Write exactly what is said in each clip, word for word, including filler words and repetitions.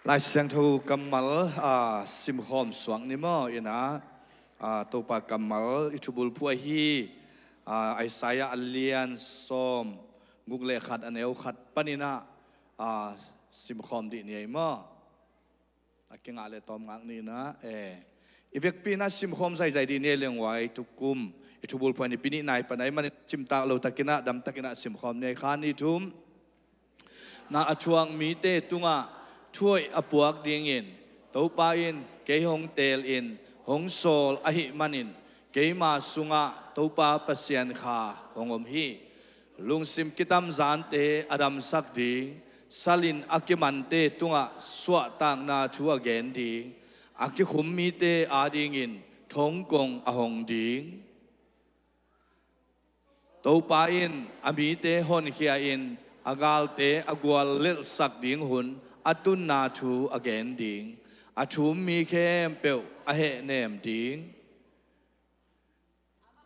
Lai Siangtho kammal, ah, simkhawm suak ni maw? Ina, ah, Topa kammal i thubulphuh ahi, ah, Isaiah a lian sawm guk le khat a neu khat paninah, ah, simkhawm dih ni ei maw? A kingah le tawm ngak ni ina, eh, i vekpi ina simkhawm zaizai dih ni ei lengwai tukum i thubulphuh a nipi nih nai pan ai manin simtak lo takinah damtakinah simkhawm ni ei kha ni thum. Na a thuak mite tungah thuaih a puak dingin Topa in kei hong teelin hong sawl ahih manin keima sungah Topa Pasian kha hong om hi. Lungsim kitamzante a damsak ding, salin a kimante tungah suahtakna thu a gen ding, a kikhum mite adingin thongkong a hong ding. Topa in a mite honkhia in a galte a gual lelhsak ding hun a tunna thu a gen ding, a thum mi khempeuh a hehnem ding.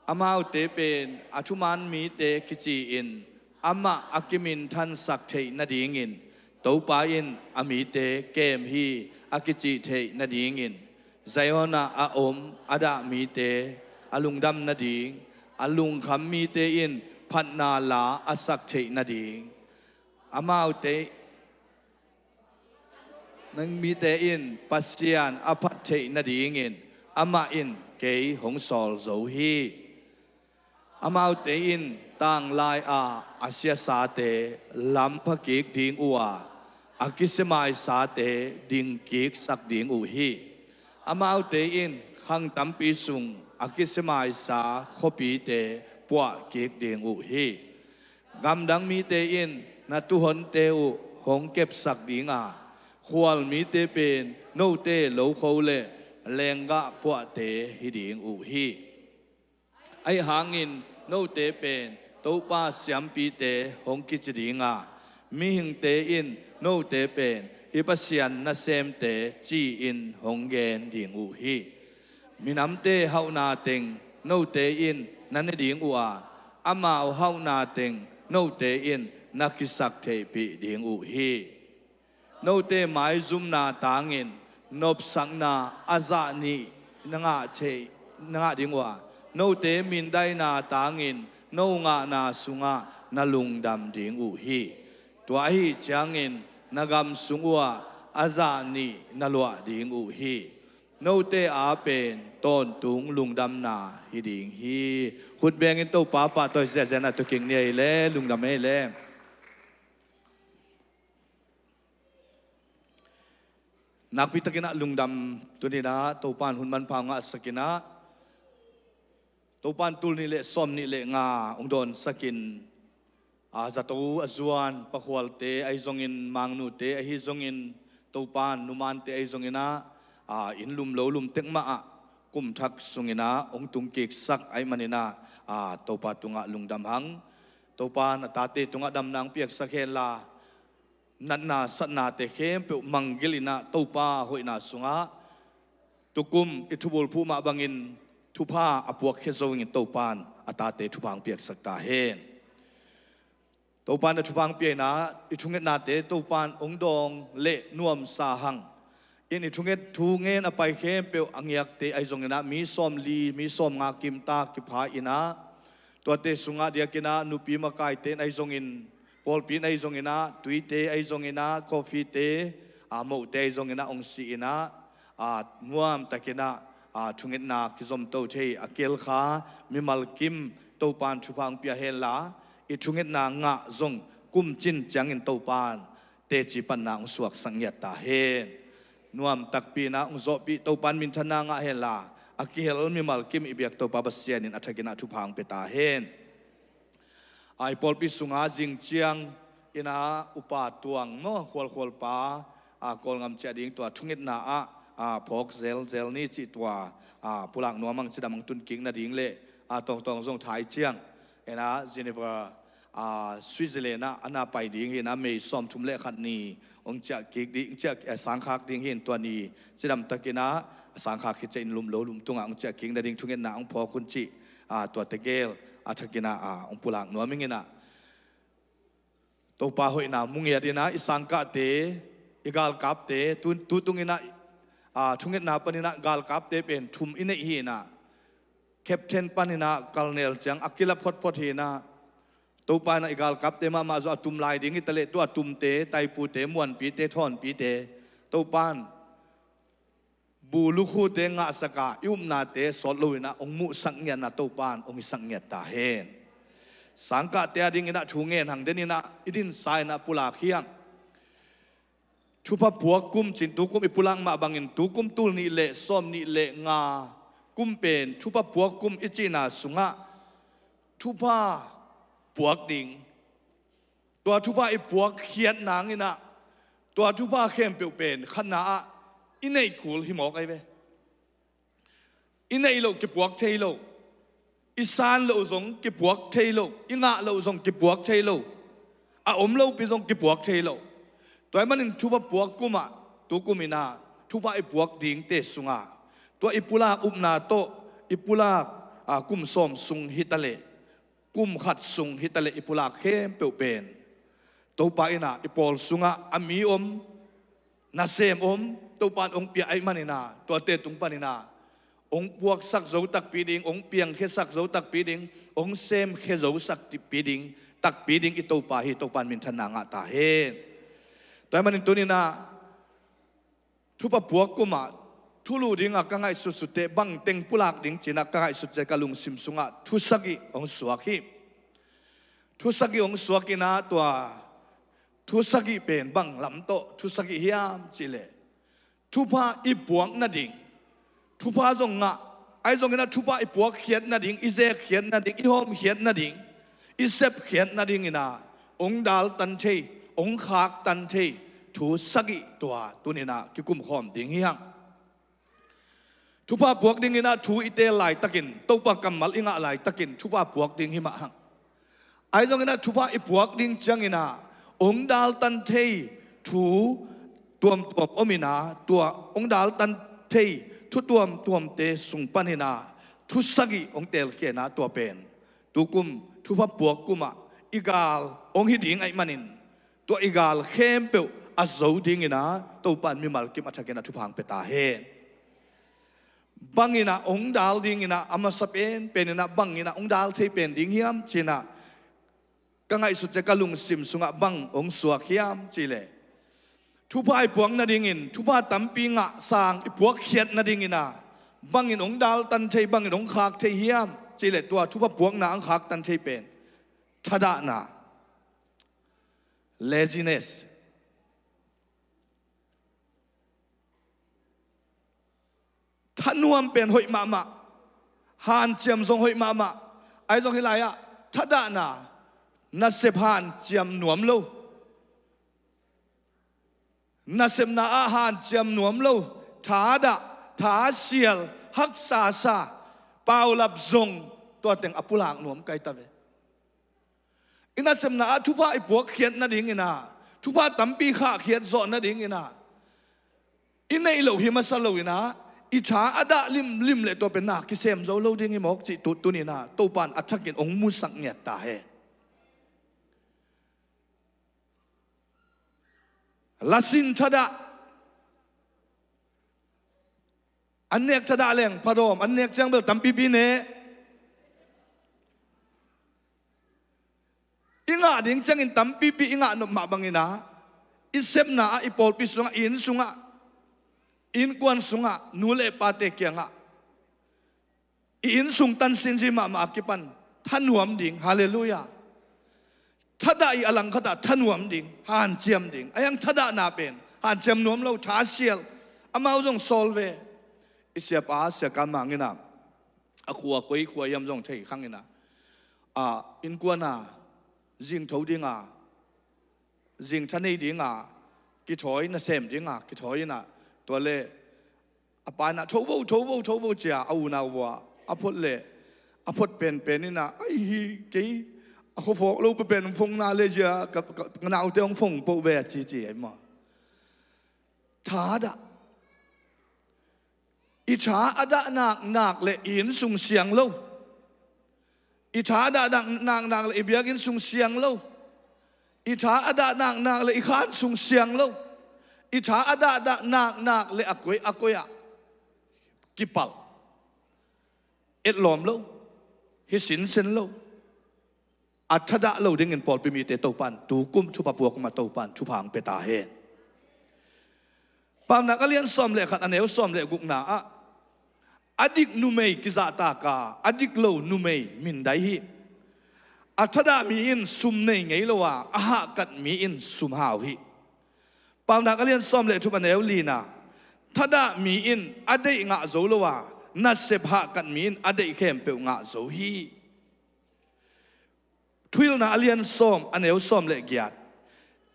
Amaute pen a thuman mite kici-in amah a kiminthansak theih nadingin Topa in a mite kem hi a kicih theih nadingin Zion ah a om a dah mite a lungdam nading, a lungkham mite in phatna la a sak theih nading, amaute nang mite in Pasian a phat theih nadingin amah in kei hong sawl zo hi. Amaute in tanglai ah a siasate lampha kik ding uh a, a kisimaisate dingkiksak ding uh hi. Amaute in khang tampi sung a kisimaisa khuapite puah kik ding uh hi. Gamdang mite in na tuhonte uh hong kepsak ding a, khual mite pen note lokho le lenggah puahte hi ding uh hi. Ahi hangin note pen Topa siampite hong kici ding a, mihingte in note pen i Pasian nasemte ci-in hong gen ding uh hi. Minamte hauhna teng note in na ne ding uh a, amau hauhna teng note in na kisaktheihpih ding uh hi. Note maizumna tangin nopsakna a zah nih na ngah theih, na ngah ding uh a, note mindaina tangin no ngahna sungah na lungdam ding uh hi. Tua ahi ciangin na gam sung uhah a zah nih na luah ding uh hi. Note a pen tawntung lungdamna hi ding hi. Khut bengin Topa pahtawi ziahziah na tuking ni ei le lungdam ei le. Nakpi takinah lungdam tuninah Topan hun manpha ngahsakinah Topan tul nih le sawm nih le nga ung dawnsakin, a zato a zuan pakhualte ahi zongin mangnute ahi zongin Topan numante ahi zonginah, a inn lum lo lum tek mahah kumthak sunginah ung tungkiksak ahi maninah, a Topa tungah lungdam hang. Topan a tate tungah damna ang piaksak henla natna satnate khempeuh manggilinah Topa hoihna sungah tukum i thubulphuh mah bangin thupha a puakkhia zo ingin Topan a tate thupha ang piaksak ta hen. Topan a thupha ang piainah i thungetnate Topan ong dawng le nuamsa hang. In i thunget thu ngen a pai khempeuh a ngiakte ahi zonginah mi sawmli mi sawmnga kimta kipha inah tuate sungah diakinah nupi makaite in ahi zongin pawlpi in ahi zonginah tuite ahi zonginah coffeete a mohte ahi zonginah ong si inah a nuamtakinah a thungetna kizomto thei a kielkha mimal kim Topan thupha ang pia henla i thungetna ngah zong kumcin ciangin Topan teci panna ong suaksak ngiat ta hen. Nuam takpi inah ong zawhpih Topan minthanna ngah henla a kihel mimal kim i biak Topa Pasian in a thakinah thupha ong pia ta hen. A i pawlpi sunga zing ciang inah upa tuang maw khualkhualpa a Kawlngam ciah ding tua thungetna ah a phawk zelzel ni cih tua a pulak nuam ang cidam ang tunkik nading le a tawngtawng zong thai ciang inah Geneva a Switzerland ah a na pai ding hi inah May sawmthum le khat ni ong ciah kik ding ciah a sangkhak ding hi in tua ni cidam takinah a sangkhak hi ciah in lum lo lum tungah ong ciah kik nading thungetna ong phawk hun cih a tua tegel a thakinah a ong pulak nuam ing inah Topa hoihna mu ngiat inah i sangkahte i galkapte, tu, tu tunginah, a, thungetna paninah galkapte pen thum i neih hinah, captain paninah colonel ciang a kilap photphot hinah, Topa inah i galkapte mahmah zong a tum lai ding hi taleh, tua a tumte, taipute, muanpite, thawnpite, Topa in bu lukhute ngahsaka i upnate sawt loinah hong muhsak ngiatna Topa in hong hisak ngiat ta hen. Sangkahte a dinginah thu ngen hang deninah i dinsa inah pulak hiang. Thupha puak kum cin tu kum i pulak mah bangin tu kum tul nih le sawm nih le nga kum pen thupha puak kum i cihna sungah thupha puak ding. Tua thupha i puak khiat nanginah tua thupha khempeuh pen khatna ah i neih kul hi mawk ahi ve. I neih loh kipuak thei lo. I san loh zong kipuak thei lo. I ngah loh zong kipuak thei lo. A om lopi zong kipuak thei lo. Tua ahih manin thupha puak kumah tu kuminah thupha i puak dingte sungah tua i pulak upna tawh i pulak, a, kum sawm sung hitaleh, kum khat sung hitaleh i pulak khempeuh pen Topa inah i pawl sungah a mi om, nasem om, Topa in hong pia ahih maninah tuate tung paninah hong puaksak zo takpi ding, hong piangkhiasak zo takpi ding, hong semkhia zo sak takpi ding, takpi ding i Topa hi. Topa in minthanna ngah ta hen. Tua ahih manin tuninah thupha puak kumah thulu dingah ka ngaihsutsutte bangteng pulak ding cinah ka ngaihsutsutte ka lungsim sungah thu sagih hong suak hi. Thu sagih hong suak inah tua thu sagih pen bang lam tawh thu sagih hiam cihleh, thupha i puak nading, thupha zong ngah, ahi zonginah thupha i puak khiat nading, i zek khiat nading, i hawm khiat nading, i sep khiat nadinginah hong daltan thei, hong khaktan thei thu sagih tua tuninah kikum khawm ding hi hang. Thupha puak dinginah thu i teel laitakin, Topa kammal i ngah laitakin thupha puak ding hi mah hang. Ahi zonginah thupha i puak ding cianginah hong daltan thei thu tuamtuam ominah tua hong daltan thei thu tuamtuamte sung paninah thu sagih hong teelkhiatna tua pen tu kum thupha puak kumah i gal hong hi ding ahih manin tua i gal khempeuh a zo dinginah Topa in mimal kim a thakinah thupha hong pia ta hen. Banginah hong dal dinginah a masa penpeninah banginah hong dal thei pen ding hiam cinah ka ngaihsutsutte ka lungsim sungah bang hong suak hiam cihleh, thupha i puak nadingin thupha tampi ngah sang i puak khiat nadinginah bangin hong daltan thei, bangin hong khak thei hiam cihleh, tua thupha puakna hong khaktan thei pen thadahna, laziness. Thanuam pen hoih mahmah, hanciam zong hoih mahmah. Ahi zong hih lai-ah thadahna, nasep hanciam nuam lo, nasepna ah hanciam nuam lo, thadah, thasial, haksa sa, paulap zong tua teng a pulak nuam kai ta ve. I nasepna ah thupha i puak khiat nadinginah, thupha tampi khah khiat zawh nadinginah i neih loh hi masa loinah i tha a dah limlim leh tua pen na kisem zo lo ding hi mawk cih tu tuninah Topa in a thakin hong musak ngiat ta hen. Lasin thadah. An nek thadah leng phadawm, an nek ciang bel tampipi ne. I ngah ding ciangin tampipi i ngah nop mah banginah i sepna ah, i pawlpi sungah, i inn sungah, i innkuan sungah, nu le pate kiangah i inn sung tansinzi mahmah a kipan thanuam ding. Halleluiah. Thadah i a langkhatah thanuam ding, hanciam ding. A hiang thadahna pen hanciam nuam lo, thasial. Amau zong sawl ve. I siapa Sia Kam Mang inah a khua koi khua hiam zong thei khanginah, a, innkuana zingtho dinga, zingtha nei dinga kithawi, nasem dinga kithawi inah, tua le a pa inah tho vo, tho vo, tho vo cia a unau vua a phot le a phot penpen inah, ai hi kei a khuafawk lo penpen hong fong na le cia ka, ka, ka naute hong fong poh ve a cici ai maw. Thadah. I tha a dah naknak le i inn sung siang lo. I tha a dah naknak le i biakinn sung siang lo. I tha a dah naknak le i khan sung siang lo. I tha a dahdah naknak le a koi a koi ah kipalh, etlawm lo, hi sinsen lo, a thadah lo dingin pawlpi mite Topan tukum thupha puak uma Topan thupha hong pia ta hen. Paunak a lian sawm le khat, a neu sawm le gukna ah, a dik numei kizahtak a, a dik lo numei mindai hi. A thadah mi in sum nei ngei lo a, a hahkat mi in sum hau hi. Paunak a lian sawm le thum, a neu lina, thadah mi in a deih ngah zo lo a, nasep hahkat mi in a deih khempeuh ngah zo hi. Thuhilhna a lian sawm, a neu sawm le giat,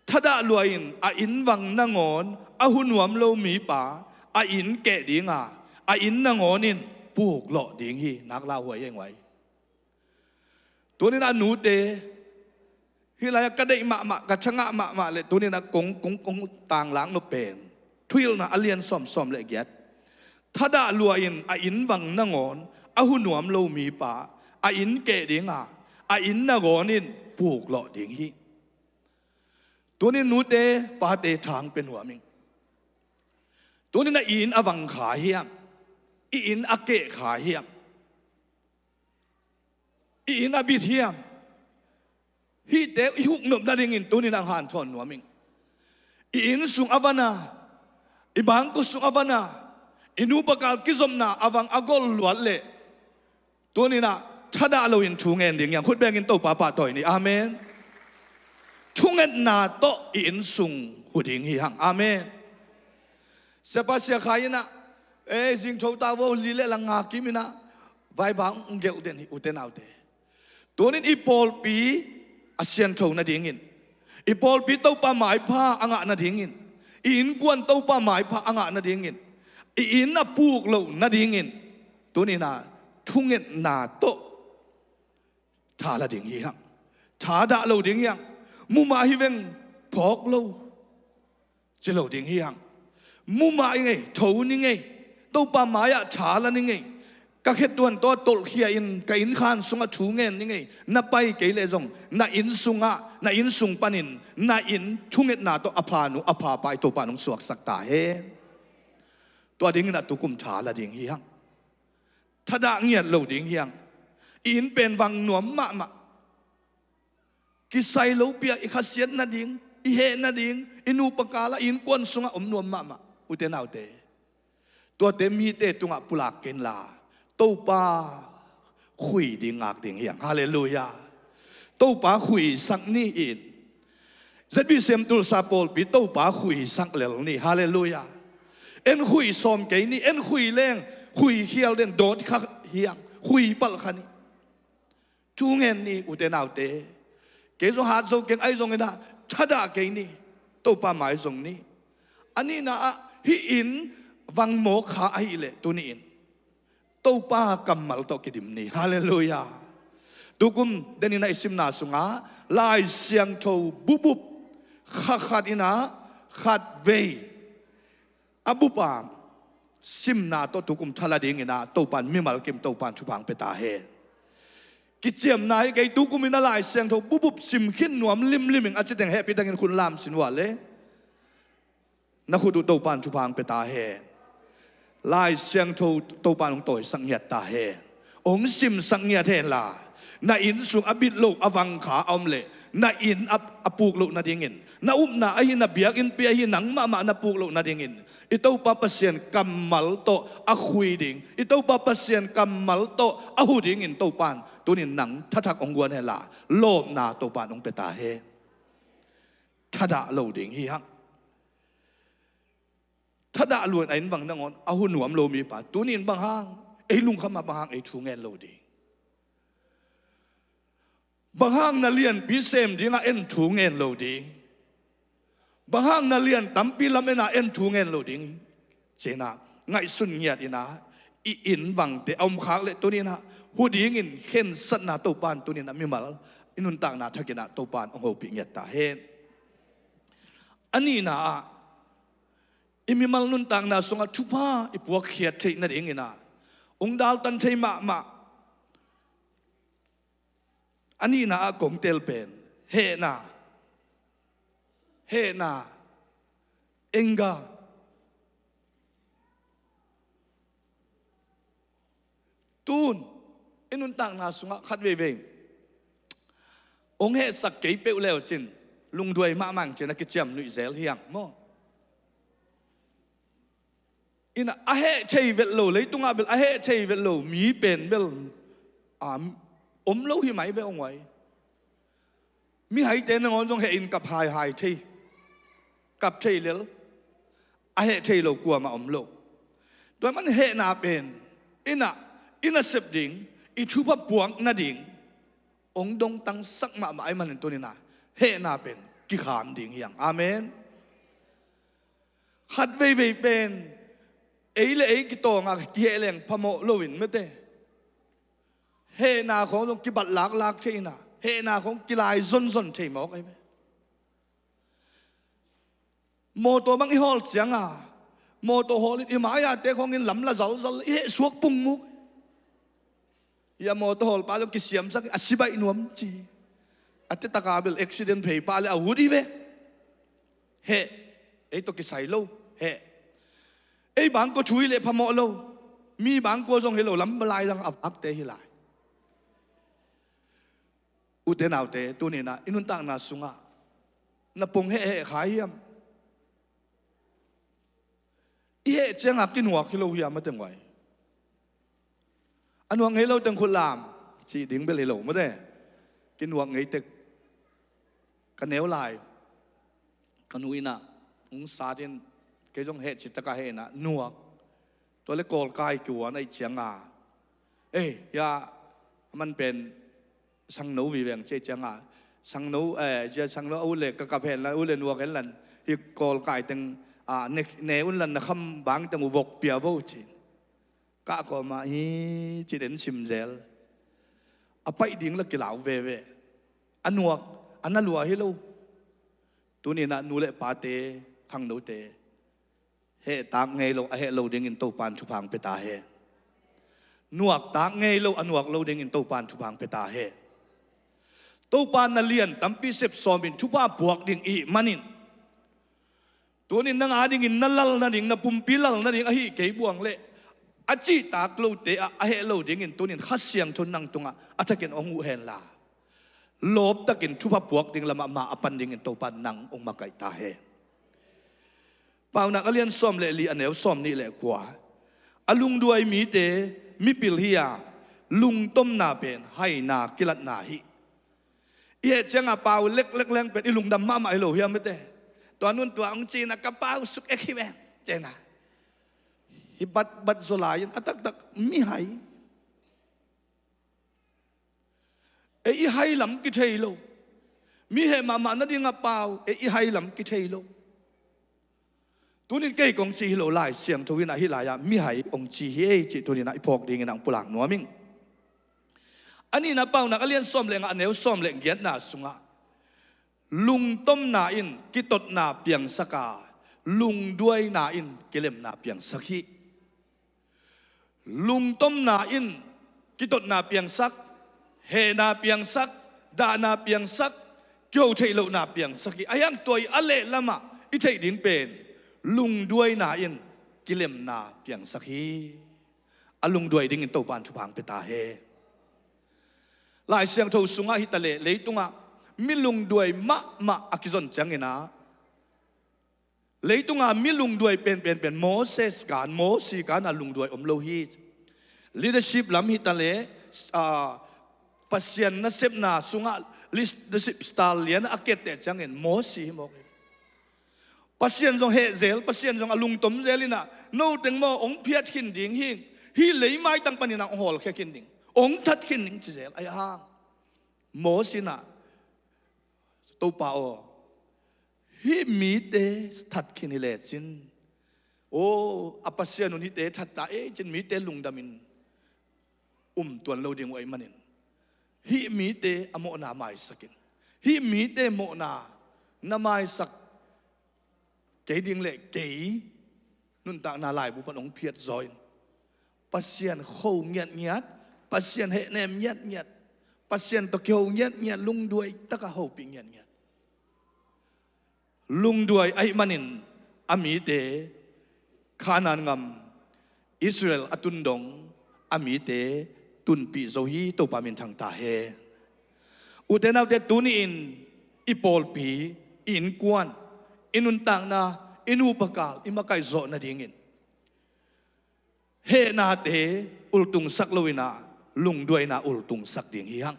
thadah lua in a inn vang nangawn a hu nuam lo mipa a inn keh dinga, a inn nangawn in puklawh ding hi. Nak lauhuai eng uai. Tunin a nute, hih lai-ah ka deih mahmah, ka thangah mahmah le tunin a kong, kong, kong tanglak nop pen Thuhilhna a lian sawm, sawm le giat, thadah lua in a inn vang nangawn a hu nuam lo mipa a inn keh dinga, a inn nangawn in puklawh ding hi. Tunin nute pate thang pe nuam ing. Tunin a inn a vang kha hiam? I inn a keh kha hiam? I inn a bit hiam? Hihte i huknop nadingin tunin a hanthawn nuam ing. I inn sung a vana, i mangkua sung a vana, i nupa kal kizopna a vang a gol luat leh, tunin a thadah loin thu ngen ding hiang. Khut bengin Topa pahtawi ni. Amen. Thungetna tawh i inn sung hu ding hi hang. Amen. Siapa Sia Khai in a, ei, zingtho ta vo, li le lang nga kim in a, vaiba hong gelh den hi, ute naute. Tunin i pawlpi a siangtho nadingin, i pawlpi Topa maipha a ngah nadingin, i innkuan Topa maipha a ngah nadingin, i inn a puk loh nadingin, tunin a thungetna tawh tha la ding hi hang. Thadah lo ding hi hang. Mumah hi veng, phawk lo ci lo ding hi hang. Mumah i ngei, tho ni ngei. Topa mai-ah tha la ni ngei. Ka khetuan tawh tolhkhia in ka innkhan sungah thu ngen ni ngei. Na pai kei leh zong na inn sungah, na inn sung panin na inn thungetna tawh a pha nu a pha pa i Topa nong suaksak ta hen. Tua dingin a tukum tha la ding hi hang. Thadah ngiat lo ding hi hang. I inn pen vang nuam mahmah. Kisai lo piah i khasiat nading, i heh nading, i nupa kal ah, i innkuan sungah om nuam mahmah, ute naute. Tuate mite tungah pulak kei inla, Topa khui ding ngak ding hi hang. Halleluiah. Topa khuisak ni in. Z B C M Tulsa pawlpi Topa khuisak lel ni. Halleluiah. En khui sawm kei ni, en khui leng, khui khial den dawt kha hi hang, khui palh kha ni. Thu ngen ni, ute naute. Kei zong hat zo keng, ahi zongin a thadah kei ni. Topa mai zong ni. A nihna ah, hih inn vang mawk kha ahih leh tuni-in Topa kammal tawh kidim ni. Halleluiah. Tukum denin a i simna sungah Lai Siangtho bubup kha khat in a khat vei a bup a simna tawh tukum tha la dingin a Topan mimal kim Topan thupha hong pia ta hen. Kiciamna hi kei, tukum in a Lai Siangtho bubup sim khin nuam limlim ing a ci teng hehpih tengin khut lam sin uh a le. Na khut uh Topan thupha hong pia ta hen. Lai Siangtho Topan hong tawisak ngiat ta hen. Hong simsak ngiat hen la, na inn sung a bit loh a vang kha a om leh, na inn a, a puk loh nadingin, na upna ahi, na biakinnpi ahi, nang mahmah na puk loh nadingin i Topa Pasian kammal tawh a khui ding, i Topa Pasian kammal tawh a hu dingin Topan tunin nang thathak hong guan hen la, lawpna Topan hong pia ta hen. Thadah lo ding hi hang. Thadah lua in a inn vang nangawn a hu nuam lo mipa, tuni-in bang hang ei lungkham ah, bang hang ei thu ngen lo ding? Bang hang na lianpi sem dingah en thu ngen lo ding? Bang hang na lian tampi lam en a en thu ngen lo ding? Ci-in a ngaihsun ngiat in a, i inn vangte a om khak leh tuni-in a hu dingin khensatna Topan tuni-in a mimal i nuntakna thakin a Topan hong hopih ngiat ta hen. A nihna ah, i mimal nuntakna sungah thupha i puakkhiat theih nadingin a hong daltan thei mahmah a nihna ah kong tel pen hehna, hehna, Enga. Tun i nuntakna sungah khat veivei hong hehsak kei peuh leu cin lungduai mahmah ing cin a kiciam nuih zel hiang maw? Ina a heh thei vet lo, leitungah bel a heh thei vet lo mi pen bel, a, om lo hi mai ve hong uai. Mihaite nangawn zong heh in kap haihai thei, kap thei lel, a heh thei lo kuamah om lo. Tua man hehna pen ina, ina sep ding, i thupha puak nading hong dongtangsak mahmah ahih manin tuni-in ah hehna pen kikham ding hiang. Amen. Khat veivei pen ei le ei kitawngah kiheh leng phamawh loin mete, hehna khawng zong kibat laklak thei ina, hehna khawng kilai zonzon thei mawk ahi ve. Mawtaw bang i hawl cianga, mawtaw hawlin i mai-ate khawngin lam la zalzal, i heh suak pungmuk. Ia mawtaw hawlpa zong kisiamsak, a si baih nuam ci. A tetaka bel accident pheipa le a ut hi ve. Heh, ei tawh kisai lo, heh. Ei bangkua thu hi leh phamawh lo. Mi bangkua zong hi lo, lam balai zang a vakte hi lai. Ute naute, tuni-in ah i nuntakna sungah na pong hehheh kha hiam? I heh ciangah kinuak hi lo hiam a teng uai? A nuak ngei lo teng khut lam cih ding bel hi lo mate. Kinuak ngei tek. Ka neu lai ka nu in ah hong sat in, kei zong heh citak a heh in ah nuak. Tua le kawlkai kiuan ahih cianga, ei, hia a man pen sangno vive ing ci cianga, sangno, eh, cia sangno a ut le ka kap hen la, ut le nuak hen la, hi kawlkai teng, ah, ne, ne un la na kham bang teng uh vok pia vo ci. Kah kawma hi ci den sim zel. A paih ding la kilau veve. A nuak, a na lua hi lo. Tuni-in ah nu le pate, khangnote, heh tak ngei lo, a heh lo dingin Topan thupha hong pia ta hen. Nuak tak ngei lo, a nuak lo dingin Topan thupha hong pia ta hen. Topan na lian tampi sep sawmin thupha puak ding i hih manin, tunin nang a dingin na lal nading, na pumpi lal nading ahi kei buang leh, a cihtak lote ah a heh lo dingin tunin Kha Siangtho nang tungah a thakin hong uh hen la, lawptakin thupha puak ding lamah ma a pan dingin Topan nang hong makaih ta hen. Paunak a lian sawm le li, a neu sawm nih le kua. A lungduai mite mipil hi a, lungtomna pen haina kilatna hi. I heh cianga pau leklek leng pen i lungdam mahmah hi lo hiam mete? Tua nun tua hong ci-in ah ka pau suk ek hi ve, ci-in ah. Hi bat bat zaw lai-in a taktak mihai. Ei i hai lam kithei lo. Mi heh mahmah nading a pau, ei i hai lam kithei lo. Tunin kei kong ci hi lo, Lai Siangtho in ah hih lai-ah mihai hong ci hi ei cih tunin ah i phawk dingin ah hong pulak nuam ing. A nihna Paunak a lian sawm le nga, a neu sawm le giatna sungah, lungtomna in kitotna piangsak a, lungduaina in kilemna piangsak hi. Lungtomna in kitotna piangsak, hehna piangsak, dahna piangsak, kiho theih lohna piangsak hi. Ahi hang tua i a lehlamah i theih ding pen lungduaina in kilemna piangsak hi. A lungduai dingin Topan thupha hong pia ta hen. Lai Siangtho sungah hi ta leh, leitungah mi lungduai mahmah a kizon ciangin ah, leitunga mi lungduai penpen pen Moses kan, Mosi kan a lungduai om lo hi. Leadership lam hi ta leh, ah, Pasian nasepna sungah leadership style lian a kiatteh ciangin Mosi hi mawk hi. Pasian zong heh zel, Pasian zong a lungtom zel in ah, no teng maw hong phiat khin ding hi, hih lei maitang panin ah hong hawlkhia khin ding, hong that khin ding ci zel. Ahi hang Mosi in ah, Topa aw, hih mite that khin hi lecin, aw, a Pasian un hihte that ta ei cin mite lungdamin um tuan lo ding uh ahih manin, hih mite a mawhna maisak in. Hih mite mawhna na maisak kei ding leh kei nuntakna laibu pan hong phiat zaw in, Pasian kho ngiatngiat, Pasian hehnem ngiatngiat, Pasian tawh kiho ngiatngiat, lungduai taka hopih ngiatngiat. Lungduai ahih manin a mite Kanaan gam Israel a tun dong a mite tunpih zo hi. Topa minthang ta hen. Ute naute, tuni-in i pawlpi, i innkuan, i nuntakna, i nupa kal i makaih zawh nadingin hehnate ultungsak lo-in ah lungduaina ultungsak ding hi hang.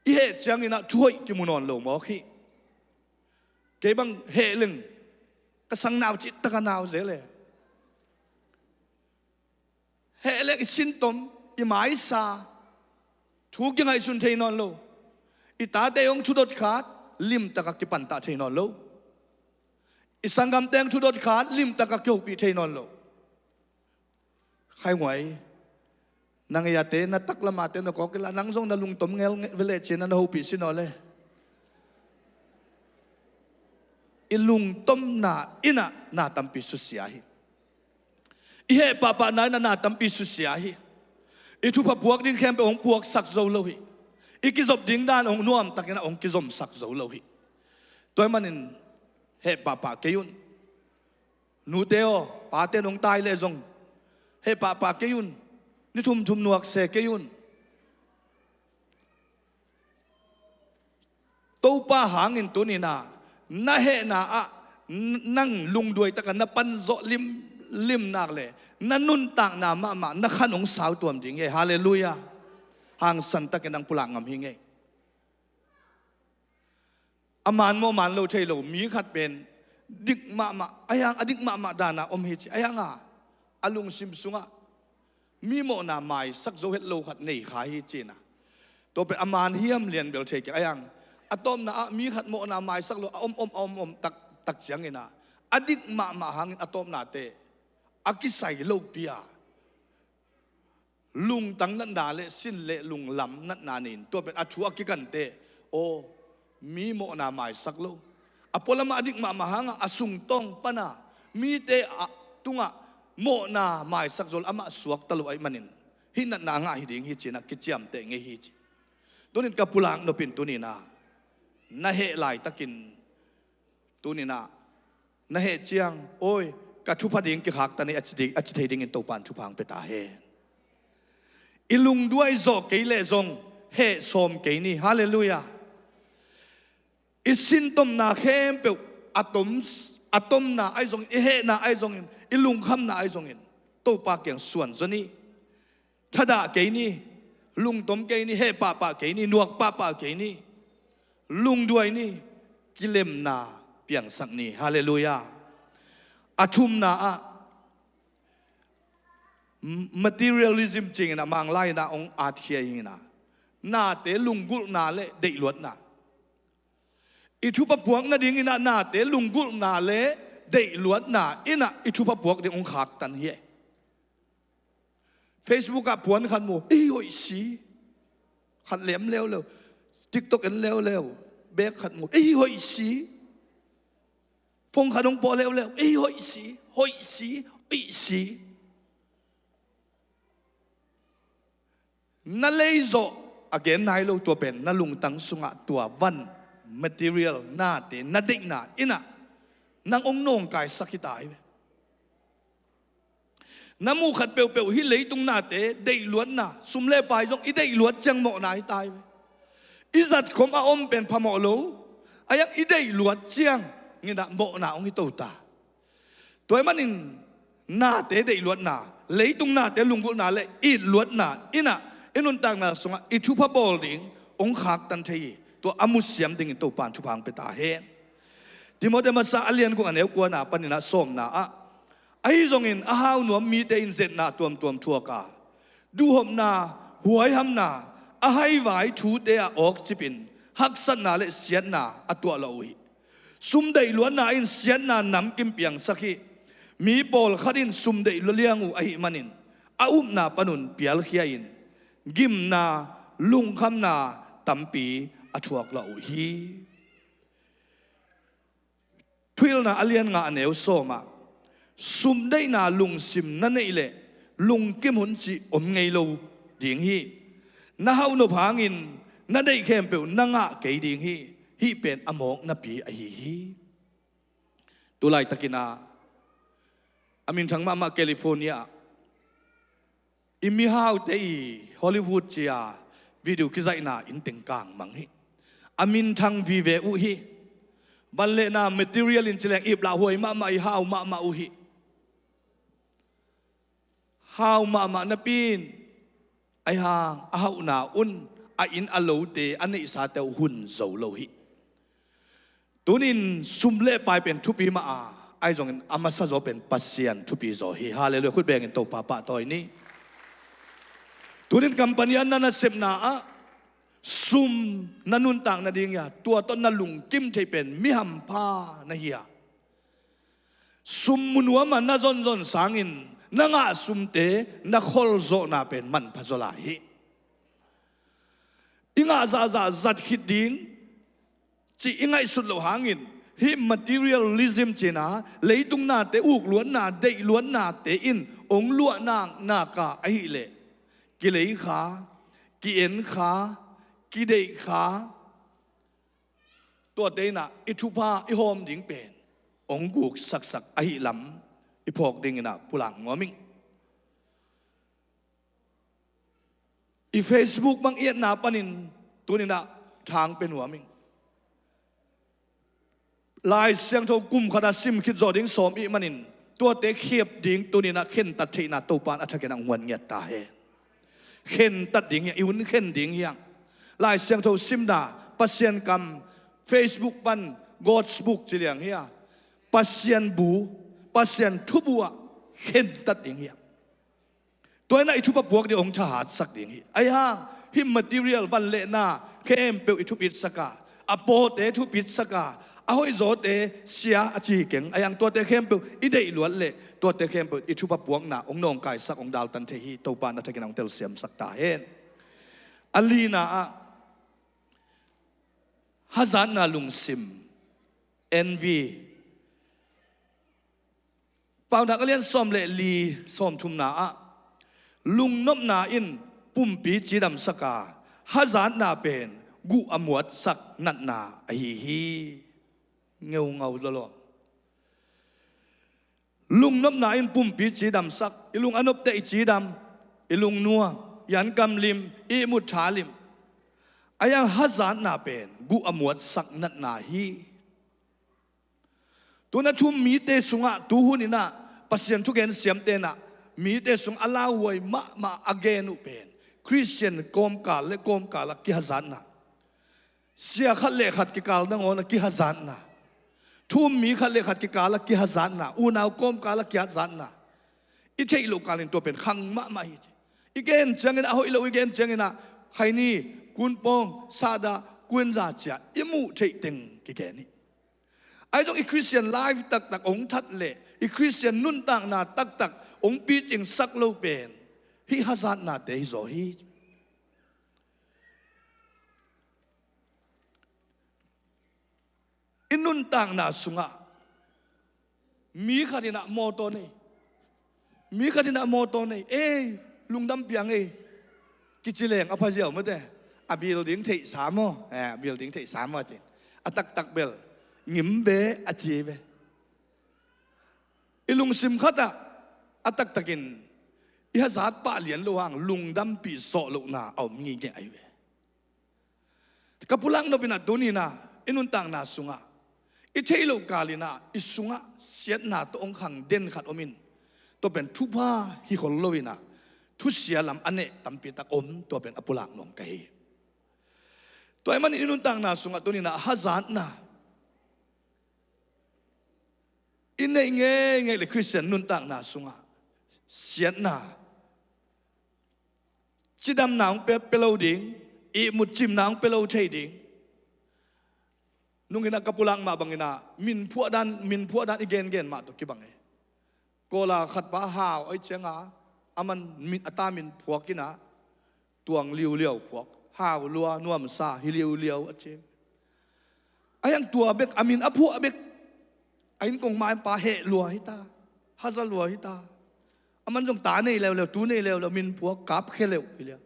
I heh ciangin ah thuhoih kimu nawn lo mawk hi. Kei bang heh leng ka sang nau cih tak a nau zel e. Heh leng i sintom, i maisa, thu kingaihsun thei nawn lo. I tate hong thudot khat limtak a kipantah thei nawn lo. I sanggamte hong thudot khat limtak a kihopih thei nawn lo. Khai nguai, nang i ate na taklam a te na kawk ila, nang zong na lungtom ngel vele ci-in na hopih sin aw le. I lungtomna in ah na tampi susia hi. I heh pahpahna in ah na tampi susia hi. I thupha puak ding khempeuh hong puaksak zo lo hi. I kizop ding dan hong nuamtakin ah hong kizomsak zo lo hi. Tua ahih manin heh pahpah kei un. Nute aw, pate nong tai leh zong heh pahpah kei un. Ni thumthum nuakse kei un. Topa hangin tuni-in ah na hehna ah n-, nang lungduai takin na pan zawh limlim nak leh na nuntakna mahmah na khan hong sautuam ding hi. Halleluiah. Hangsan takin nang pulak ngam hi ngei. A man maw man lo thei lo mi khat pen dik mahmah, a hiang a dik mahmah dan a om hi ci, a hiang a, a lungsim sungah mi mawhna maisak zo het lo khat nei kha hi ci-in ah. Tua pen a man hiam lian bel thei kei, a hiang a tawpna ah mi khat mawhna maisak lo a om om a om om tak, tak ciangin ah a dik mahmah hangin a tawpnate a kisai lopi a lungtang natna le sin le lunglam natna nei-in tua pen a thu a kikante, aw, mi mawhna maisak lo, a pualam ah a dik mahmah hangah a sungtawng pan a mite a tungah mawhna maisak zo lo, amah suakta lo ahih manin hih natna a ngah hi ding hi ci-in ah kiciamteh ngei hi ci. Tuni-in ka pulak nop in tuni-in ah na heh laitakin tuni-in ah na heh ciang, oi, ka thupha ding kikhaktan hi a ci ding, a ci thei dingin Topa'n thupha hong pia ta hen. I lungduai zawh kei leh zong heh sawm kei ni. Halleluiah. I sintomna khempeuh, a tom, a tomna ahi zongin, i hehna ahi zongin, i lungkhamna ahi zongin Topa kiang suan zaw ni. Thadah kei ni, lungtom kei ni, heh pahpah kei ni, nuak pahpah kei ni, lungduai ni, kilemna piangsak ni. Halleluiah. A thumna ah, m-, materialism ci-in ah Manglai in ah hong atkhia hi-in ah, nate lunggulhna le deihluatna. I thupha puak nadingin ah nate lunggulhna le deihluatna in ah i thupha puak ding hong khaktan hi. Facebook ah puan khat mu, ei, hoih si. Khat lem leuleu. TikTok en leuleu. Bag khat mu, ei, hoih si. Phone khat hong pawh leuleu, ei, hoih si, hoih si, hoih si. Na lei zawh a gen nai lo, tua pen na lungtang sungah tua van material nate, na deihna in ah nang hong nawngkaisak hi ta hi ve. Na muh khat peuhpeuh hih leitung nate deihluatna, sum le pai zong i deihluat ciang mawhna hi ta hi ve. I zatkhop a om pen phamawh lo, a hiang i deihluat ciangin ah mawhna hong hi to ta. Tua ahih manin nate deihluatna, leitung nate lunggulhna le itluatna in ah i nuntakna sungah i thupha bawl ding hong khaktan thei hi. Tua a musiam dingin Topa'n thupha hong pia ta hen. Timote masa a lian guk a neu kuana panin ah sawmna ah, ahi zongin a hau nuam mite in zetna tuamtuam thuak a, duhhopna, huaihamna, a haivai thute ah awkcipin haksatna le siatna a tuahlawh uh hi. Sum deihluatna in siatna namkim piangsak hi. Mi pawlkhat in sum deihluat liang uh ahih manin a upna panun pialkhia-in gimna, lungkhamna tampi a thuaklawh uh hi. Thuhilhna a lian nga a neu sawmah, sum deihna lungsim na neih leh lungkim hun cih om ngei lo ding hi. Na hauhnop hangin na deih khempeuh na ngah kei ding hi. Hih pen a mawknapi ahi hi. Tulaitakin ah, a minthang mahmah California ah i mihaute i Hollywood ci-a video kizaihna inn teng kang mang hi. A minthang vive uh hi. Van le na material in ci leng iplah huai mahmah i hau mahmah uh hi. Hau mahmah napi in, ahi hang a hauhna un a inn a lote a neihsate uh hun zo lo hi. Tunin sum le pai pen thupi mah a, ahi zongin a masa zaw pen Pasian thupi zaw hi. Halleluiah. Khut bengin Topa pahtawi ni. Tunin company a na nasepna ah sum na nuntak nading hi a, tua tawh na lungkim theih pen mi hampha na hi a, sum mu nuam a na zonzon sangin na ngah sumte na kholzawhna pen manpha zaw lai hi. I ngah zahzah zat khit ding cih i ngaihsut loh hangin hih materialism cihna leitung nate, ukluatna, deihluatnate in ong luah naknak a ahih leh kilei kha, ki-en kha, kideih kha, tuate in ah i thupha i hawm ding pen ong guk saksak ahih lam i phawk dingin ah pulak nuam ing. I Facebook bang i etna panin tunin ah thang pe nuam ing. Lai Siangtho kum khat a sim khit zawh ding sawm i hih manin tuate khiap ding tunin ah khentat theihna Topa in a thakin ah ong huan ngiat ta hen. Khentat ding hi hang, i hun khen ding hi hang. Lai Siangtho simna, Pasian kam, Facebook pan, God's book ci liang hi a, Pasian bu, Pasian thubu ah khentat ding hi hang. Tua in ah i thupha puak ding ong thahatsak ding hi. Ahi hang hih material van le na khempeuh i thupitsak a, a pawte thupitsak a, a hoihzawte sia a ci keng, ahi hang tuate khempeuh i deih luat leh tuate khempeuh i thupha puakna ong nawngkaisak, ong daltan thei hi. Topa in a thakin ong telsiamsak ta hen. A lina ah hazatna lungsim, envy. Paunak a lian sawm le li, sawm thumna ah lungnopna in pumpi cidamsak a, hazatna pen guh a muatsak natna ahi hi. Ngeungau lawlaw. Lungnopna in pumpi cidamsak, i lung a nopte i cidam, i lungnuam, i ankam lim, i ihmut thalim. Ahi hang hazatna pen guh a muatsak natna hi. Tuna thu-um mite sungah tuhun in ah Pasian thugen siamte in ah mite sung a lauhuai mahmah a gen uh pen Khristian kawmkal le kawmkal ah kihazatna, sia khat le khat kikal nangawn ah kihazatna, thu-um mi khat le khat kikal ah kihazatna, unau kawmkal ah kihazatna. I theih loh kalin tua pen khang mahmah hi ci. I gen ciangin a hoih lo, i gen ciangin ah khaini, kunpawng, sahdah, kuinza ci-a i muh theih teng kigen hi. Ahi zong i Khristian life taktak ong that leh i Khristian nuntakna taktak ong picingsak lo pen hih hazatnate hi zaw hi. I nuntakna sungah mi khat in ah mawtaw nei, mi khat in ah mawtaw nei, ei, lungdam piang ei, kici leng a phaziau mate. A building theihsa maw, eh, a building theihsa maw a ci. A taktak bel ngim ve a ci ve. I lungsim khat ah a taktakin i hazat pah lian loh hang lungdampih zawh lohna a om ngingei ahi ve. Ka pulak nop in ah tuni in ah i nuntakna sungah i theih loh kal in ah i sungah siatna tawh ong khang den khat om in, tua pen thupha hi khol lo in ah thusia lam a neh tampi tak om, tua pen a pulak nuam ka hi. Tua ahih manin i nuntakna sungah tuni in ah hazatna i neih ngeingei leh Khristian nuntakna sungah siatna, cidamna hong pia, pia lo ding, ihmut cimna hong pia lo thei ding. Nung in ah ka pulak mah bangin ah min phuah dan, min phuah dan i gengen mah tawh kibang e. Kawla khat pa hau ahih ciangin a man min, a ta min phuak in ah tuang liuliau phuak, hau lua, nuamsa hi liuliau a ci. Ahi hang tua bek, a min a phuah bek, a inn kong mai pa heh lua hi ta, haza lua hi ta. A man zong ta nei leuleu, tu nei leuleu, min phuak, kap khe leuh hi liau.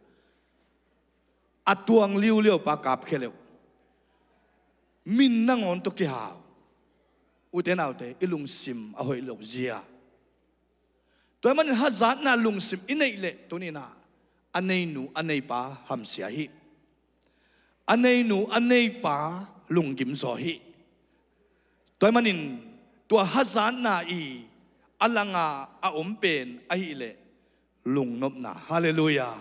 A tuang liuliau pa kap khe leuh. Min nangawn tawh kihau. Ute naute, i lungsim a hoih lo zia. Tua ahih manin hazatna lungsim i neih leh tuni-in ah a neinu a neipa hamsia hi. A neinu a neipa lunggim zaw hi. Tua ahih manin tua hazatna i a langa a om pen ahih leh lungnopna. Halleluiah.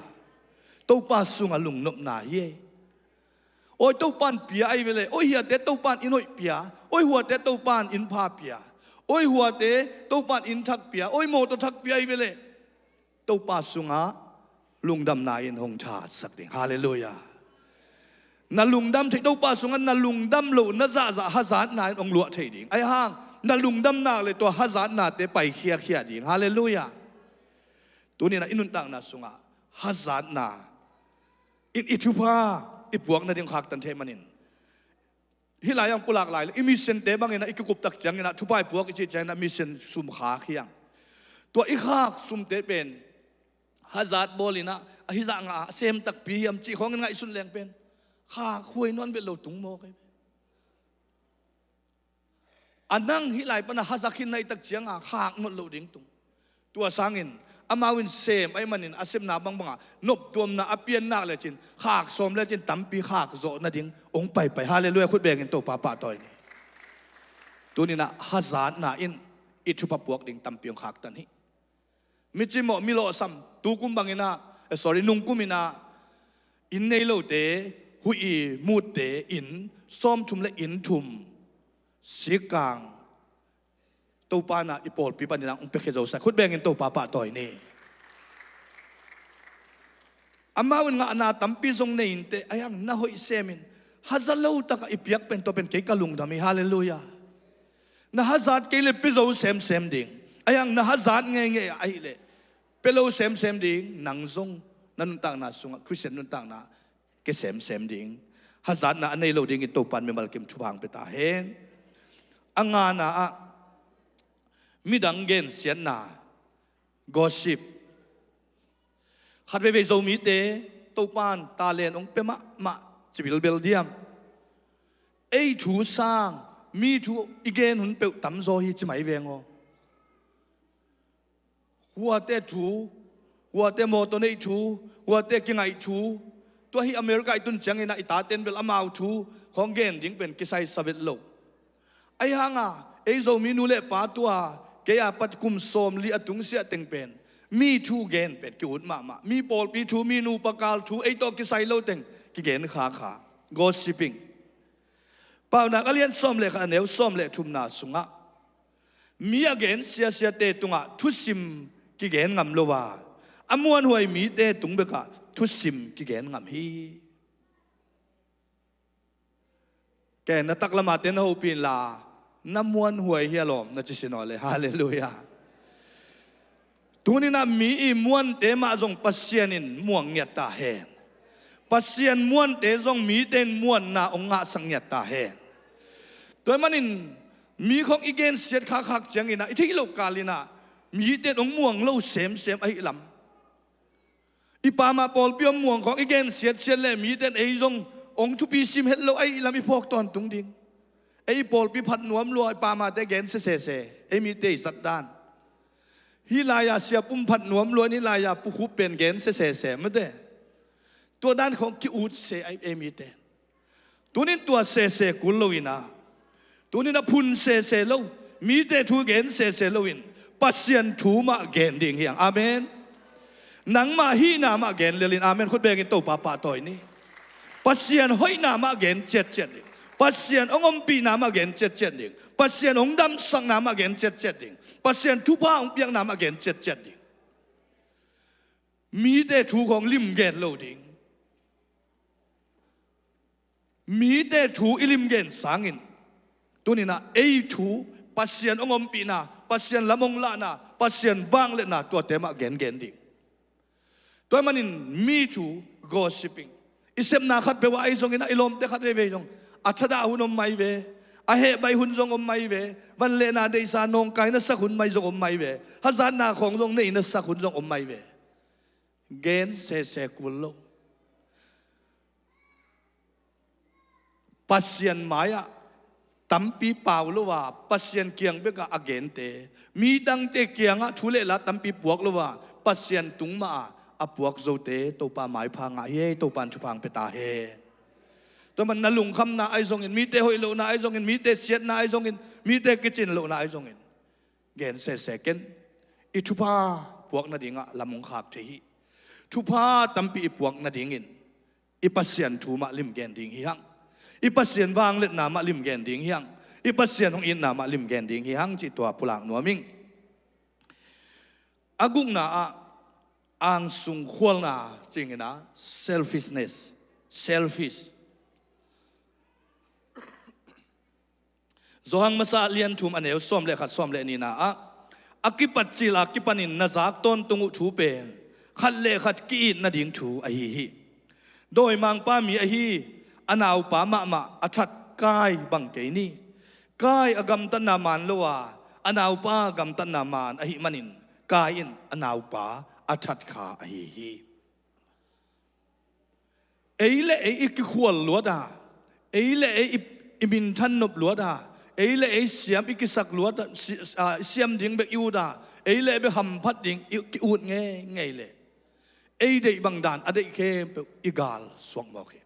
Topa sungah lungnopna hi ei. Oi, Topa'n pia ahi ve leh. Oi, hiate Topa'n inn hoih pia. Oi, huate Topa'n inn pha pia. Oi, huate Topa'n inn thak pia. Oi, mawtaw thak pia ahi ve leh. Topa sungah lungdamna in hong thatsak ding. Halleluiah. Na lungdam thei, Topa sungah na lungdam loh, na zahzah hazatna in hong luah thei ding. Ahi hang na lungdam nak leh tua hazatnate pai khiakhia ding. Halleluiah. Tuni-in ah i nuntakna sungah hazatna in i thupha i puak nading khaktan thei manin, hih lai-ah pulak lai leh i mission-te bangin ah i kikup tak ciangin ah thupha i puak i cih ciangin ah mission sum khak hi hang. Tua i khak sumte pen hazat bawlin ah, a hizah ngah a sem takpi hiam cih khawngin ngaihsun leng pen khak huai nawn vet lo tung mawk hi. A nang hih lai pan a haza khin na hih tak ciangin khak nawn loh ding tung. Tua sangin amau in sem ahih manin a sepna bangbangah noptuamna a piannak lecin khak sawm lecin tampi khak zawh nading hong paipai. Halleluiah, khut bengin Topa pahtawi ni. Tuni-in ah hazatna in i thupha puak ding tampi hong khaktan hi. Mi cimawh, mi lawhsam, tukum bangin ah, eh, sorry, nungkum in ah inn nei lote huih i mutte inn sawmthum le inn thum sikkang Topa in ah i pawlpi panin ah hong piakhia zo sa. Khut bengin Topa pahtawi ni. Amau in ngahna tampi zong nei inteh, ahi hang na hoih semin haza lo takah i piak pen tua pen kei ka lungdam hi. Halleluiah. Na hazat kei leh pia zo semsem ding. Ahi hang na hazat ngeingei ahih leh pia lo semsem ding. Nang zong na nuntakna sungah Khristian nuntakna kia semsem ding. Hazatna a nei lo dingin Topa'n mimal kim thupha hong pia ta hen. A ngana ah midang gensiatna, gossip. Khat veivei Zomite Topa'n talent hong pia mahmah ci bilbel diam? Ei thu sang mi thu i gen hun peuh tamzaw hi ci mai veng aw. Huate thu, huate mawtaw neih thu, huate kingaih thu, tua hi America i tun ciangin ah i taten bel amau thu khawng gen ding pen kisai sa vet lo. Ahi hang a, ei Zomi nu le pa tua kei a pat kum sawmli a tungsiah teng pen mi thu gen pen ki-ut mahmah. Mi pawlpi thu, mi nupa kal thu, ei tawh kisai lo teng kigen khakha. Gossiping. Paunak a lian sawm le khat, a neu sawm le thumna sungah mi a gen siasiate tungah thusim kigen ngam lo a, a muanhuai mite tung bekah thusim kigen ngam hi. Ken na taklam a te na hopih inla, na muanhuai hi a lawm na ci sin aw le. Halleluiah. Tuni-in ah mi i muante mah zong Pasian in muang ngiat ta hen. Pasian muante zong mite in muanna hong ngahsak ngiat ta hen. Tua ahih manin mi khawng i gensiat khakkhak ciangin ah i theih loh kalin ah mite in hong muang lo semsem ahih lam. I pamah pawlpi om muang khawng i gensiatsiat le mite in ei zong hong thupi sim het lo ahih lam i phawk tawntung ding. Ei pawlpi phat nuam lua, i pamahte gen sesese, ei mite i zat dan. Hih lai-a siapum phat nuam lua, hih lai-a pukhup pen gen sesese mate. Tua dan khawng ki-ut se ei mite. Tunin tua sese kul lo-in ah, tunin a phun sese lo, mite thu gen sese loin Pasian thu mah gen ding hi hang. Amen. Nangmah hihna mah gen lel in. Amen. Khut bengin Topa pahtawi ni. Pasian hoihna mah gen ciatciat ding. Pasian hong ompihna mah gen ciatciat ding. Pasian hong damsakna mah gen ciatciat ding. Pasian thupha hong piakna mah gen ciatciat ding. Mite thu khawng lim gen lo ding. Mite thu i lim gen sangin, tunin ah ei thu, Pasian hong ompihna, Pasian lam hong lahna, Pasian vangliatna, tuate mah gengen ding. Tua ahih manin mi thu, gossiping. I sepna khat peuh ah ahi zongin ah i lawmte khat veivei zong a thadah hun om mai ve. A hehbaih hun zong om mai ve. Vanlehna deihsa nawngkai na sak hun mai zong om mai ve. Hazatna khawng zong nei na sak hun zong om mai ve. Gen sese kul lo. Pasian mai-ah tampi pau lo a Pasian kiang bekah a gente, midangte kiangah thu le la tampi puak lo a Pasian tung mah a a puak zote Topa maipha ngah hi ei. Topa in thupha hong pia ta hen. Tua man na lungkhamna ahi zongin, mite hoih lohna ahi zongin, mite siatna ahi zongin, mite kicin lohna ahi zongin, gen sese ken. I thupha puak nadingah lam hong khak thei hi. Thupha tampi i puak nadingin i Pasian thu mah lim gen ding hi hang. I Pasian vangliatna mah lim gen ding hi hang. I Pasian hong itna mah lim gen ding hi hang cih tua pulak nuam ing. A gukna ah angsung khualna cingin ah selfishness, selfish. Johan masa lian thum a neu sawm le khat, sawm le nihna ah, a kipat cil a kipanin na zak tawntung uh thu pen khat le khat ki-it nading thu ahi hi. Dawimangpa mi ahi a naupa mahmah a that Kain bang kei ni. Kain a gamtatna man lo a, a naupa gamtatna man ahih manin Kain in a naupa a that kha ahi hi. Ei le ei i kikhual luat a, ei le ei i, i minthan nop luat a, ei le ei siam i kisak luat a, si-, a, siam ding bek i ut a, ei le ei bek hamphat ding i ki-ut ngeingei le ei deih bang dan a deih khempeuh i gal suak mawk hi.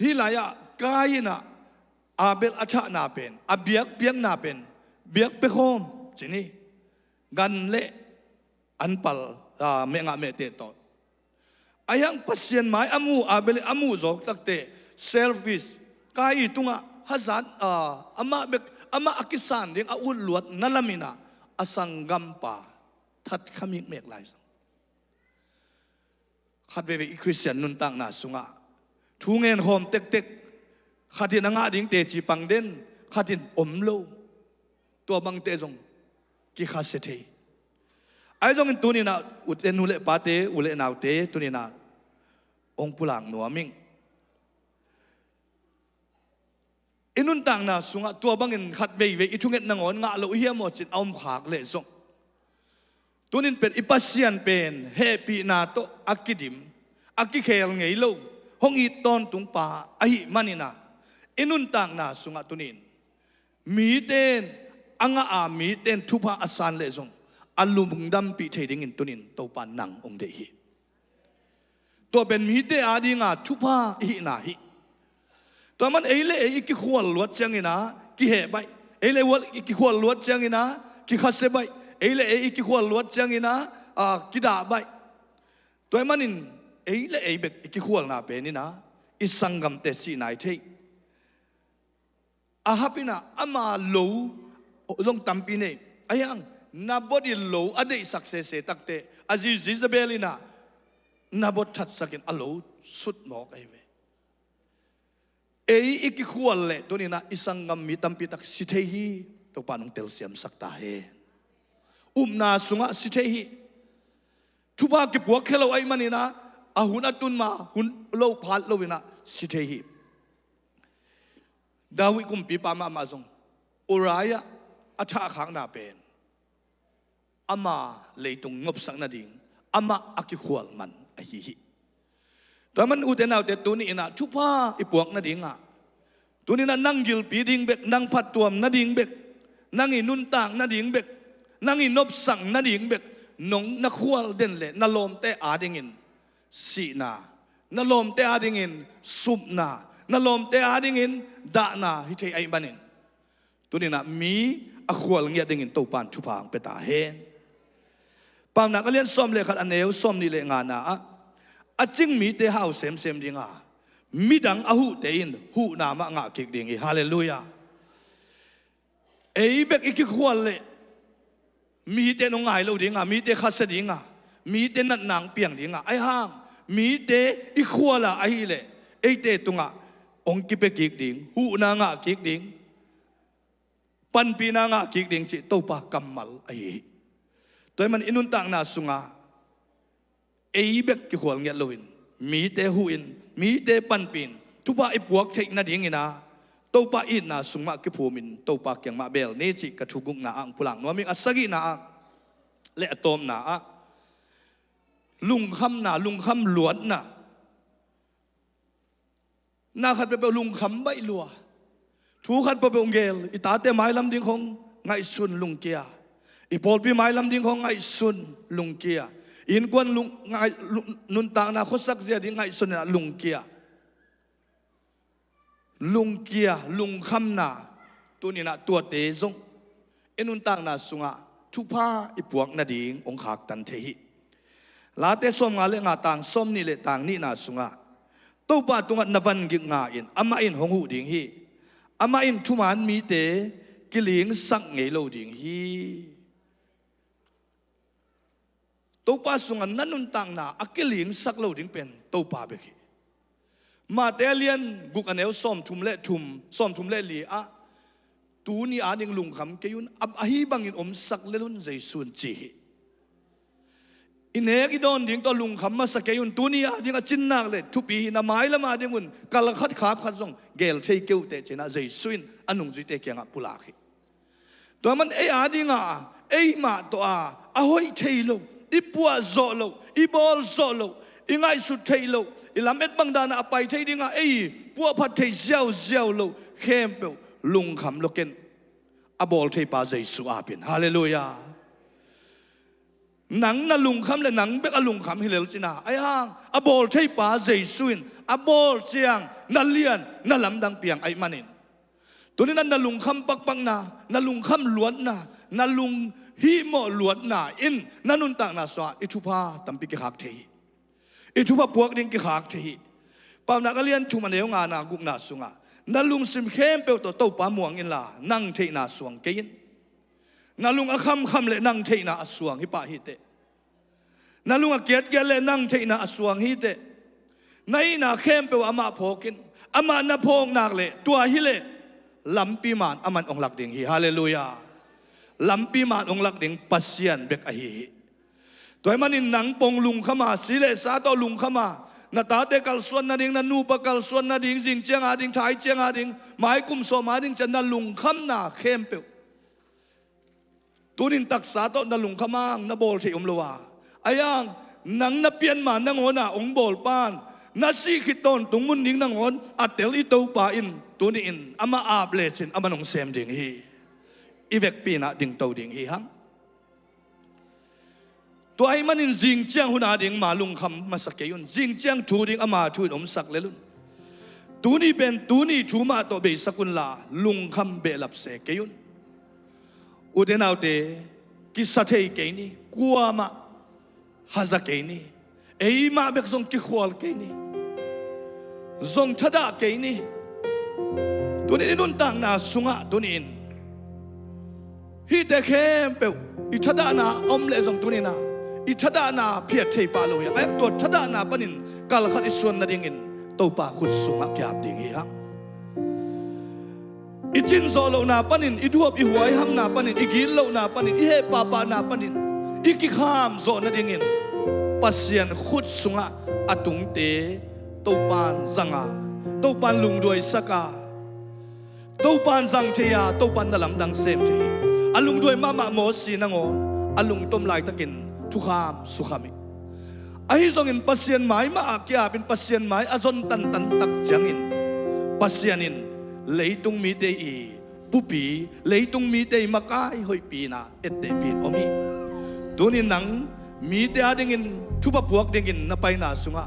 Hih lai-ah Kain in ah Abel a thahna pen, a biakpiakna pen, biak pia khawm ci ni, gan le an pal, a, meh ngah mehteh tawh. Ahi hang Pasian mai a mu, Abel in a muh zawk takteh selfish, Kain tungah hazat, a, amah bek, amah a kisan ding a ut luat na lamin ah a sanggampa that kha mikmek lai zong. Khat veivei i Khristian nuntakna sungah thu ngen khawm tektek, khat in a ngah ding teci pang den, khat in om lo. Tua bangte zong kikhasia thei. Ahi zongin tuni-in ah ute nu le pate, u le naute, tuni-in ah hong pulak nuam ing. I nuntakna sungah tua bangin khat veivei i thunget nangawn ngah lo i hiam aw cin a om khak leh zong, tunin pen i Pasian pen hehpihna tawh a kidim, a kikhel ngei lo, hong it tawntungpa ahih manin ah, i nuntakna sungah tunin mite in a ngah a, mite in thupha a san leh zong a lungdampih thei dingin tunin Topa nang hong deih hi. Tua pen mite adinga thupha i hihna hi. Tua man ei le ei i kikhual luat ciangin ah kiheh baih, ei le ei i kikhual luat ciangin ah kikhasia baih, ei le ei i kikhual luat ciangin ah, a, kidah baih. Tua ahih manin ei le ei bek i kikhualna pen in ah i sanggamte sihna hi thei. Ahab in ah ama lo zong tampi nei. Ahi hang Naboth in lo a deihsak sese takteh a zi Jezebel in ah Naboth thatsakin a lo sut mawk ahi ve. Ei i kikhual leh tunin ah i sanggam mi tampi tak si thei hi. Topa in hong telsiamsak ta hen. Upna sungah si thei hi. Thupha kipuak khia lo ahih manin ah a hun a tun ma hun lo phat lo in ah si thei hi. David kumpipa mahmah zong Uriah a thahkhakna pen ama leitung nopsak nading amah a kikhual man ahi hi. Tua man ute naute, tuni in ah thupha i puak nadingah, tuni in ah nang gilpi ding bek, nang phattuam nading bek, nang i nuntak nading bek, nang i nopsak nading bek nong na khual den leh na lawmte adingin sihna, na lawmte adingin supna, na lawmte adingin dahna hi thei ahih manin, tuni in ah mi a khual ngiat dingin Topa in thupha hong pia ta hen. Paunak a lian sawm le khat, a neu sawmnih le ngana ah, a cing mite hau semsem ding a, midang a huhte in huhna mah ngah kik ding hi. Halleluiah. Ei bek i kikhual leh mite in hong ngai lo ding a, mite khasia ding a, mite natna hong piang ding a, ahi hang mite i khual a ahih leh eite tungah hong kipia kik ding, huhna ngah kik ding, panpihna ngah kik ding cih Topa kammal ahi hi. Tua ahih man i nuntakna sungah ei bek kikhual ngiat loin, mite huh in, mite panpih in, thupha i puak theih nadingin ah Topa itna sung mah kiphum in Topa kiang mah bel ni cih ka thugukna ah hong pulak nuam ing. A sagihna ah le a tawpna ah lungkhamna, lungkham luatna. Na khat peuhpeuh lungkham baih lua, Thu khat peuhpeuh hong gel, i tate mailam ding khong ngaihsun lungkia. I pawlpi mailam ding khong ngaihsun lungkia. I innkuan lung, ngai, lung, nuntakna khuasak zia ding ngaihsun in ah lungkia. Lungkia, lungkhamna, tuni-in ah tuate zong i nuntakna sungah thupha i puak nading hong khaktan thei hi. Late sawmnga le nga tang sawmnih le tang nihna sungah Topa tungah na vangik nga-in amah in hong huh ding hi. Amah in thuman mite kilingsak ngei lo ding hi. Topa sungah na nuntakna a kilingsak lo ding pen Topa bek hi. Mate a lian guk a neu sawmthum le thum, sawmthum le li ah, tuni ading lungkham kei un, a, ahi bangin omsak lel un, Jesu in ci hi. I nek i dawn ding tawh lungkham masa kei un, tuni ading a cinnak le thupi hi, na mailam ading un kal khat khap khat zong gel thei kei uh teh, ci-in ah Jesu in a nungzuite kiangah pulak hi. Tua man ei adinga, eimah tawh a, a hoih thei lo, i puah zawh loh, i bawl zawh loh, i ngaihsut theih loh, i lamet bang danah a pai thei dinga ei puahphat thei ziauziau loh khempeuh lungkham lo ken. A bawl theipa Jesu apin. Halleluiah. Nang na lungkham le nang bek a lungkham hi lel cina, ahi hang a bawl theipa Jesu in a bawl ciang na lian, na lamdang piang ahih manin. Tuni-in ah na lungkham pakpakna, na lungkham luatna, na lunghihmawh luatna in na nuntakna sungah i thupha tampi kikhak thei hi. I thupha puak ding kikhak thei hi. Paunak a lian thum a neu ngana gukna sungah, na lungsim khempeuh tawh Topa muang inla, nang theihna suang kei in. Na lung a khamkham le nang theihna a suang hi pah hi teh. Na lung a kiatkiat le nang theihna a suang hi teh. Na hihna khempeuh amah phawk in. Amah na phawk nak le, tua hi le, lampi man aman hong lak ding hi. Halleluiah. Lampi man hong lak ding Pasian bek ahi hi. Tua ahih manin nang pong lungkham a, si le sa tawh lungkham a, na tate kalsuan nading, na nupa kalsuan nading, zing ciang ading, thai ciang ading, mai kum sawm ading ciang na lungkhamna khempeuh, tuni-in taksa tawh na lungkham hang na bawl thei om lo a, ahi hang nang na pian ma nangawn a hong bawl pan, na sih khit tawntung mun ding nangawn a tel i Topa in tuni-in amah ap lecin aman hong sem ding hi. I vekpi-in ah dingto ding hi hang. Tua ahih manin zing ciang hun ading ma lungkham masa kei un. Zing ciang thu ding ama thu in omsak lel un. Tuni pen tuni thu mah tawh beisak unla, lungkham behlap se kei un. Ute naute, kisa thei kei ni, kuamah haza kei ni. Eimah bek zong kikhual kei ni. Zong thadah kei ni. Tuni i nuntakna sungah tuni-in hihte khempeuh i thadahna a om leh zong tuni-in ah i thadahna phiat thei pah lo hi. Ahi hang tua thadahna panin kalkhat i suan nadingin Topa khut sungah ki-ap ding hi hang. I cin zawh lohna panin, i duhop i huaihamna panin, i gitlohna panin, i heh pahpahna panin i kikham zawh nadingin Pasian khut sungah a tungte Topan zang a, Topan lungduaisak a, Topan zang thei a, Topan na lamdang sem thei hi. A lungduai mahmah Mosi nangawn a lungtom laitakin thukham sukham hi. Ahi zongin Pasian mai mah ah ki-apin Pasian mai a zon tantan tak ciangin Pasian in leitung mite i pupi, leitung mite i makai hoihpi-in ah ettehpih in om hi. Tuni-in nang mite adingin thupha puak dingin na paina sungah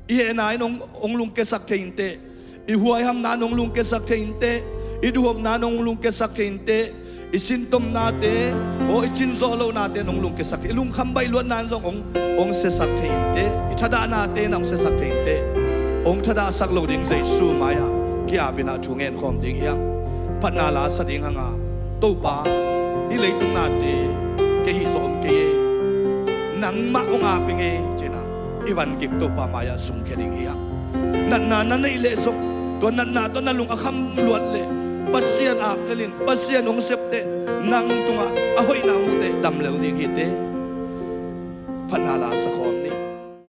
i hehna in hong, hong lungkiasak thei inteh, i huaihamna in hong lungkiasak thei inteh, i duhopna in hong lungkiasak thei inteh, i sintomnate, aw, i cin zawh lohnate in hong lungkiasak thei, i lungkham baih luatna in zong hong, hong siasak thei inteh, i thadahnate in hong siasak thei inteh. Hong thadahsak lo ding Jesu mai-ah ki-apin ah thu ngen khawm ding hi hang. Phatna la sa ding hang a, Topa, hih leitung nate kei hih zawh om kei e, nangmah hong ap ing e, ci-in ah i vangik Topa mai-ah sungkhia ding hi hang. Natna na neih leh zong tua natna tawh na lung a kham luat leh Pasian ap lel in, Pasian hong sep teh nang tungah a hoihna hong teh dam lel ding hi teh. Phatna la sa khawm